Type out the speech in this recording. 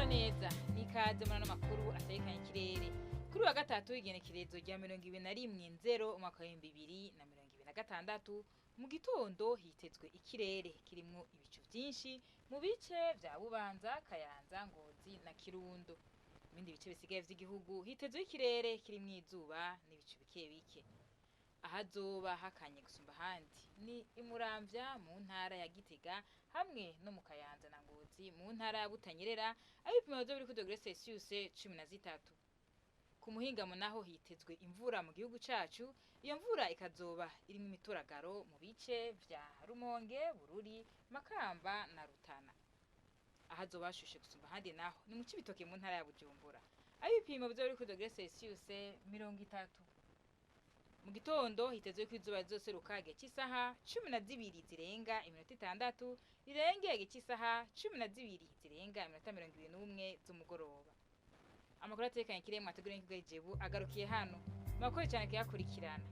Neza n'ikaze muri ano makuru aterekanye ikirere kuri wa gatatu, igenekerezo rya 21/0 umwaka w'2026. Mu gitondo hitezwe ikirere kirimwo ibicu vyinshi mu bice vya Bubanza, Kayanza, Ngozi na Kirundo. Mu bindi bice bisigaye vy'igihugu hitezwe ikirere kirimwo izuba n'ibicu bike bike. Ahazoba hakanye gusumba ahandi ni Imuramvya mu ntara ya Gitega hamwe no mu Kayanza na Ngozi mu ntara ya Butanyerera, aho ibipimo bizoba biri kuri dogere Celsius 13. Ku muhingamo naho hitezwe imvura mu gihugu cacu. Iyo mvura ikazoba irimwo imituragaro mu bice vya Rumonge, Bururi, Makamba na Rutana. Ahazoba hashushe gusumba ahandi naho ni mu Cibitoke mu ntara ya Bujumbura, aho ibipimo bizoba biri kuri dogere Celsius 30. Mu gitondo hitezwe ko izuba rizoseruka igihe c'isaha 12:06, rirenge igihe c'isaha 11:21 z'umugoroba. Amakuru atekanye ikirere mwateguriwe n'ikigo Ijebu agarukiye hano. Mwakoze cane kuyakurikirana.